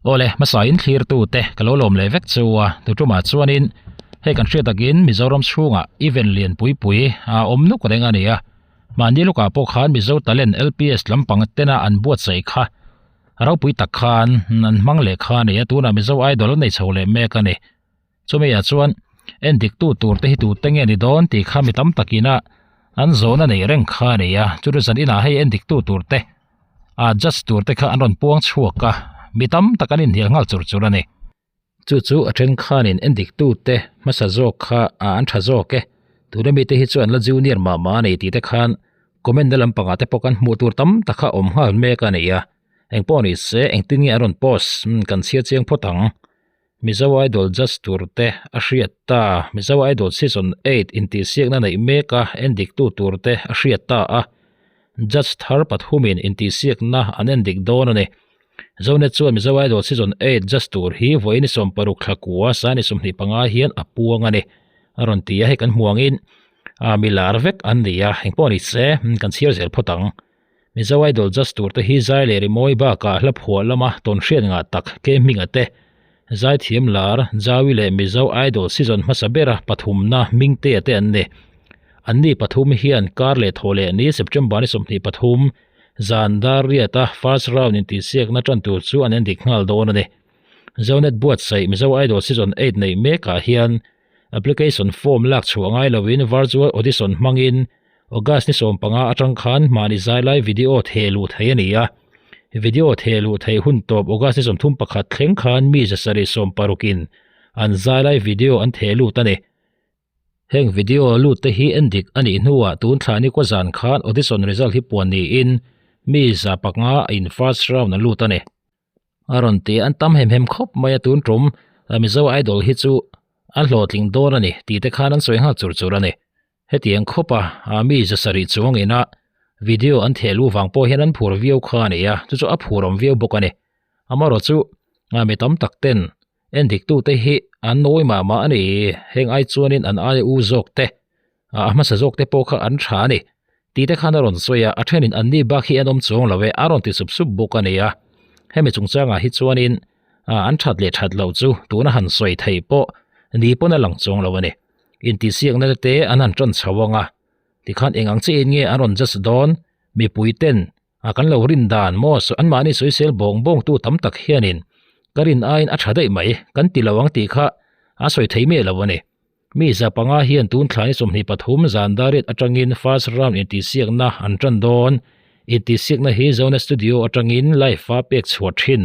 Awle, hmasa in thlir tu te ka lo lawm leh vek chu a, tu tumah chuanin hei kan hriat takin Mizoram chhungah event lian pui pui a awm nuk reng a ni a, mahni lukah pawh khan Mizo Talent LPS lampang tena an buatsaih kha ropui tak khan an hmang leh kha a ni a, tunah Mizo Idol an nei chho leh mek a ni. Chumi ah chuan en dik tu tur te hi tu te nge ni dawn tih kha mi tam takin a an zawhna neih reng kha a ni a, chu zan inah hei en dik tu tur te ah judge tur te kha an rawn puang chhuak a, mi tam tak an inhnial nghal chur chur a ni. Chu chu a then khanin en dik tu te hmasa zawk kha ah an tha zawk e, tuna mite hi chu an la junior mah mah a ni tih te khan comment na lampangah te pawh kan hmuh tur tam tak kha awm nghal mek a ni a, engpawh ni se engtin nge an rawn post kan chhiar chiang phawt ang. Mizo Idol judge tur te a hriat ta. Mizo Idol Season 8 intihsiakna neih mek a endiktu tur te a hriat ta a. Judge thar pathumin intihsiakna an endik dawn a ni. Zonet chuan Mizo Idol Season 8 judge tur hi vawiin 16 thla kua sani 25 hian a puang a ni. A rawn ti a, hei kan hmu angin mi lar vek an ni a, engpawh ni se kan chhiar zel phawt ang. Mizo Idol judge tur te hi zai leh rimawi bakah hla phuah lama tawn hriat ngah tak ke hminga te, zaithiam lar Jaui leh Mizo Idol season hmasa bera pathumna hmingtea te an ni. Anni pathum hian kar leh thaw leh ni September ni 23 zan dar riata first round intihsiakna tan tur chu an endik nghal dawn a ni. Zonet buatsaih Mizo Idol season 8 neih mekah hian application form lak chhuah ngai loin virtual audition hmangin August ni 15 atang khan mahni zai lai video theh luh theih a ni a. Video theh luh theih hun tawp August ni 31 thleng khan mi 760 in an zai lai video an theh lut a ni. Heng video lut te hi en dik a nih hnuah tun thla ni kaw zan khan audition result hi puan niin mi 500 in first round an lut a ni. A rawn ti a, an tam hem hem khawp mai a tun tum Mizo Idol hi chu a hlawhtling dawn a ni tih te khan an sawi nghal chur chur a ni. Hetiang khawp a mi zasarih chuang ina video an theh luh vang pawh hian an phur viau kha a ni a, chu chu a phur awm viau bawk a ni. Amaherawh chu mi tam tak ten en dik tute hi an nawi mah mah a ni, heng ai chuanin an aia u zawk te, a hmasa zawk te pawh kha an tha a ni tih te khan a rawn sawi a, a thenin an ni bak hi an awm chuang lo e a rawn ti sup sup bawk a ni a. Hemi chungchangah hi chuanin an that leh that loh chu tuna han sawi thei pawh ni pawn a lang chuang lo a ni. Intihsiakna te an han tan chho ang a, tikhan eng ang chiahin nge an rawn judge dawn? Mipui ten a kan lo rin dan maw anmahni sawisel bawng bawng tu tam tak hianin ka rin aiin a tha daih mai kan ti lo ang tih kha a sawi thei miah lo a ni. Mi za panga hian tun thla ni 23 zan dariat atangin first round intihsiakna an tan dawn. Intihsiakna hi Zone Studio atangin live a pek chhuah thin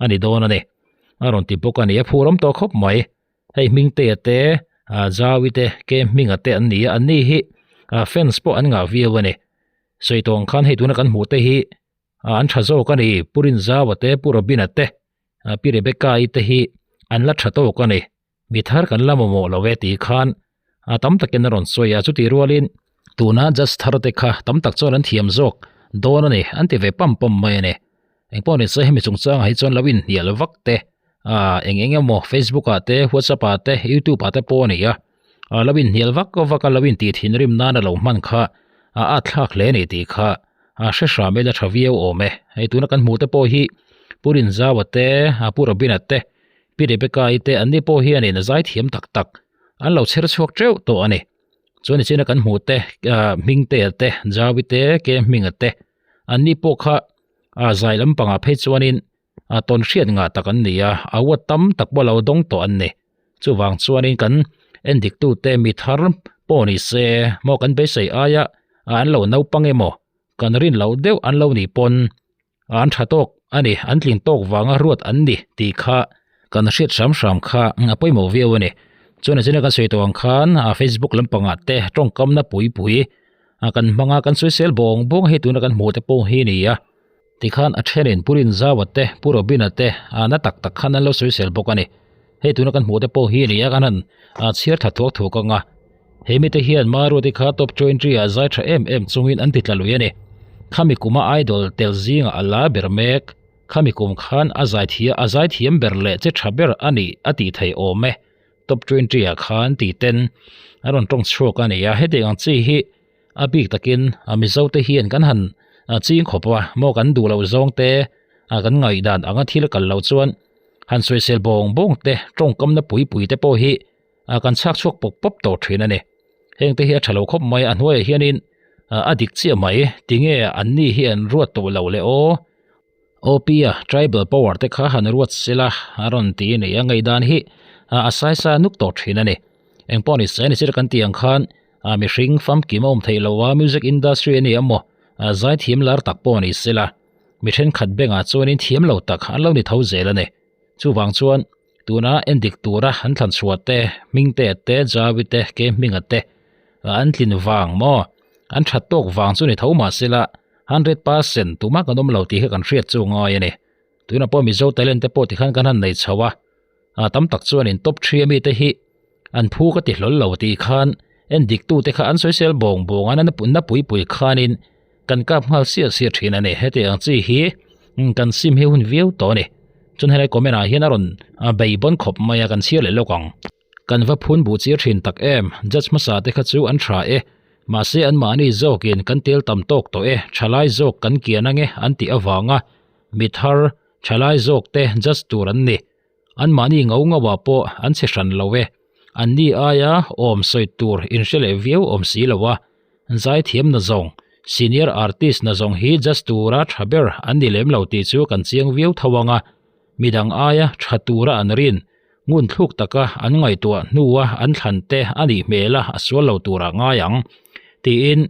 a ni dawn a ni. A rawn ti bawk a ni. A phurawm tawh khawp mai. Hei Hmingtea te ah Jaui te ke Hminga te an ni a an ni hi ah fans pawh an ngah viau a ni. Sawi tawng khan hei tuna kan hmuh te hi ah an tha zawk a ni Pu Rinzaua te Pu Robina te ah Pi Rebecca-i te hi an la tha tawk a ni. Mi thar kan la mamawh lo e tih khan ah tam takin a rawn sawi a chutih rualin tuna judge thar te kha tam tak chuan an thiam zawk dawn a ni an ti ve pam pam mai a ni. Engpawh ni se hemi chungchangah hi chuan lo inhnial vak te ah eng eng emaw Facebook ah te WhatsApp ah te YouTube ah te pawh a ni a ah lo inhnial vak vak a lo intih thinrim nan a lo hman kha a at thlak hle a ni tih kha a hre hram ila tha viau awm e hei tuna kan hmuh te pawh hi Pu Rinzaua te ah Pu Robina te Pi Rebecca-i te an ni pawh hianin a zai thiam tak tak an lo chher chhuak teuh tawh a ni chuan nichina kan hmuh te ah Hmingtea te Jaui te Ke Hminga te an ni pawh kha a zai lampangah phei chuanin a tawn hriat ngah tak an ni a, a uat tam tak pawh lo dawng tawh an ni. Chuvang chuanin kan en dik tute mi thar pawh ni se maw kan beisei aia an lo naupang emaw kan rin loh deuh an lo nih pawn an tha tawk a ni, an tling tawk vanga ruat an ni tih kha kan hriat hram hram kha a pawimawh viau a ni. Chuan a china kan sawi tawh ang khan a Facebook lampangah te tawngkamna pui pui a kan hmanga kan sawisel bawng bawng hei tuna kan hmuh te pawh hi a ni a. Tikhan a thenin Pu Rinzaua te, Pu Robina te a na tak tak khan an lo sawisel bawk a ni. Hei tuna kan hmuh te pawh hi a ni a, kan han chhiar tha thuak thuak ang a. He mite hian Maruati kha top 20 ah zai tha em em chungin an ti tla lui a ni. Khami kuma idol tel zingah a la ber mek. Khami kum khan a zai thia a zai thiam ber leh che tha ber a ni a tih theih awm e. Top 20 ah khan tih ten a rawn tawng chhuak a ni a, hetiang ang chi hi A bik takin a Mizo te hian kan han ching khawp a, maw kan duh loh zawng te kan ngaihdan anga thil kal loh chuan. Han sawisel bawng bawng te tawngkamna pui pui te pawh hi kan chhak chhuak pawp pawp tawh thin a ni. Heng te hi a tha lo khawp mai a hnuaiah hianin a dik chiah mai tinge an ni hi an ruat tawh lo le aw. OP a tribal power te kha han ruat sela a rawn ti a ni a ngaihdan hi a saisa nuk tawh thin a ni. Engpawh ni se ni sir kan tih ang khan mihring famkim a awm theih lo a music industry a ni emaw zaithiam lar tak pawh ni sela mi thenkhat bengah chuanin thiam lo tak an lo ni tho zel a ni. Chuvang chuan tuna endik tura an thlan chhuah te, Hmingte te, Jawi te, Ke Hminga te an tlin vang maw? An that tawk vang chu ni tho mah sela 100% tumah kan awm lo tih kha kan hriat chu ngai a ni. Tunah pawh Mizo talent te pawh tikhan kan han nei chho a, a tam tak chuanin top three ami te hi an phu ka ti hlawl lo tih khan endik tute kha an sawisel bawng bawng a, na pui pui khanin kan kap nghal siah siah thin a ni. Heti ang chi hi kan sim hi hun viau tawh a ni. Chuan helai comment ah hian a rawn bei bawn khawp mai a, kan chhiar leh lawk ang. Kan va phun buh chir thin tak em, judge hmasa te kha chu an tha e, mahse anmahni zawkin kan tel tam tawk tawh e, thalai zawk kan kian ange an tih avanga mi thar thalai zawk te judge tur an ni. Anmahni ngau ngauah pawh an chhe hran lo e. Anni aia awm sawi tur inhre leh viau awm si lo a. Zaithiam na zawng, senior artist na zawng hi judge tura tha ber an ni lem lo tih chu kan chiang viau tho ang a. Midang aia tha tura an rin, ngun thluk taka an ngaihtuah hnua an thlan te a nih hmel a, a sual lo turah ngai ang. Tiin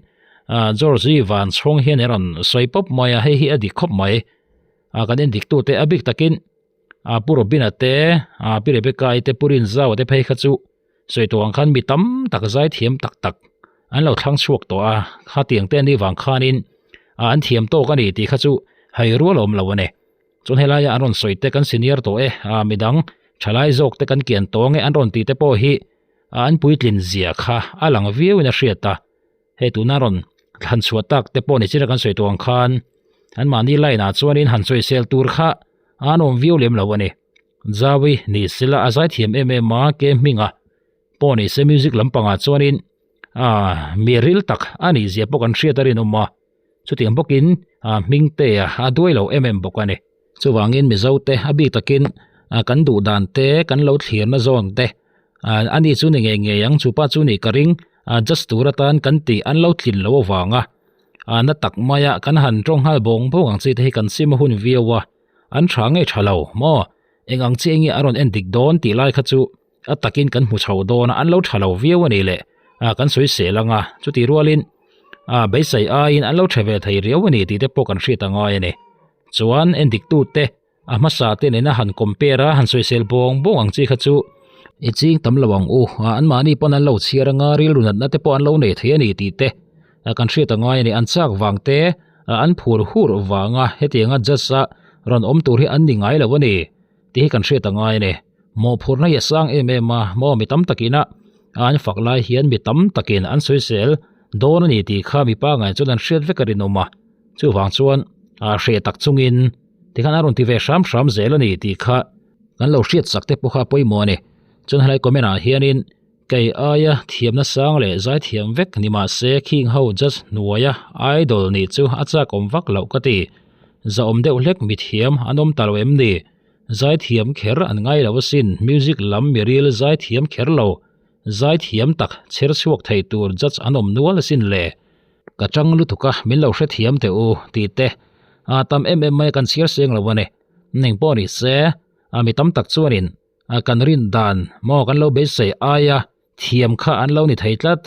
George Vanchhawng hian a rawn sawi pawp mai a, hei hi a dik khawp mai. Kan endiktute a bik takin a Pu Robina te, a Pi Rebecca-i te, Pu Rinzau te phei kha chu sawi tawh ang khan mi tam tak zai thiam tak tak an lo thlang chhuak tawh a, khatiang te anih vang khanin an thiam tawk a ni tih kha chu hai rual awm lo a ni. Chuan helaia an rawn sawi te kan senior tawh e, a midang thalai zawk te kan kian tawng e an rawn tih te pawh hi an puitlin zia kha a lang viau in a hriat a. Hei tuna rawn thlan chhuah tak te pawh ni china kan sawi tawh ang khan an mahni line ah chuanin han sawisel tur kha an awm viau lem lo a ni. Jawi ni sela a zaithiam em em a ke hminga pawh ni se music lampangah chuanin ah mi ril tak a nih zia pawh kan hriat a rinawm a, chutiang bawkin ah hming te a duai lo em em bawk a ni. Chuvangin Mizo te a bik takin kan duh dan te kan lo thlirna zawn te a ni chu ni ngei ngei ang chupa chu nih ka ring just tur atan kan tih an lo tlin lo avanga na tak maia kan han tawng nghal bawng bawng ang chi te hi kan sim a hun viau a an tha ngei tha lo maw eng ang chiah nge a rawn en dik dawn tih lai kha chu a takin kan hmu chho dawn a an lo tha lo viau a ni le kan sawi sel anga chutih rualin beisei aiin an lo tha ve thei riau a ni tih te pawh kan hriat a ngai a ni. Chuan en dik tute a hmasa te nena han compare a han sawisel bawng bawng ang chi kha chu i ching tam lo ang u a anmahni pawn an lo chhiar anga rilru natna te pawh an lo nei thei a ni tih te kan hriat a ngai a ni an chak vang te an phur hur vanga hetianga judge a rawn awm tur hi an ni ngai lo a ni tih hi kan hriat a ngai a ni mawhphurhna hi a sang em em a maw mi tam takin a an fak lai hian mi tam takin an sawisel dawn a ni tih kha mipa ngai chuan an hriat vek a rinawm a. Chuvang chuan a hreh tak chungin tikhan a rawn ti ve hram hram zel a ni tih kha kan lo hriat sak te pawh kha a pawimawh a ni. Chuan helai comment ah hianin kei aia thiamna sang leh zaithiam vek ni mah se khing ho judge hnuaia idol nih chu a chak awm vak loh ka ti. Zahawm deuh hlek mithiam an awm ta lo em ni? Zaithiam kher an ngai lo asin music lam miril zaithiam kher lo zaithiam tak chher chhuak thei tur judge an awm nual asin le. Ka chang lutuk a, min lo hrethiam teh u tih te a tam em em mai a kan chhiar seng lo a ni. Ning pawh ni se a mi tam tak chuanin a kan rin dan maw kan lo beisei aia thiam kha an lo ni thei tlat.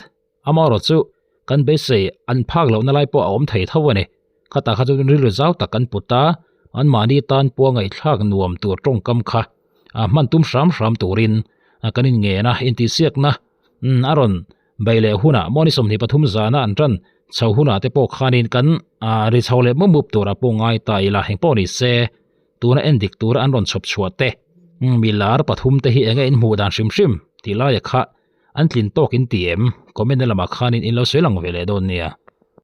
Amaherawh chu kan beisei an phak lohna lai pawh a awm thei tho a ni. Khatah kha chuan rilru zau tak kan put a, anmahni tan pawh ngaihthlak nuam tur tawngkam kha a hman tum hram hram turin kan inngen a, intihsiakna a rawn Bei leh hunah mawni 23 zana an tan chho hunah te pawh khanin kan ri chho leh mup mup turah pawh ngai ta ila heng pawh ni se tuna en dik tura an rawn chhawp chhuah te mi lar pathum te hi enge in hmuh dan hrim hrim tih laia kha an tlin tawk in ti em comment na lamah khanin in lo sawi lang ve leh dawn nia.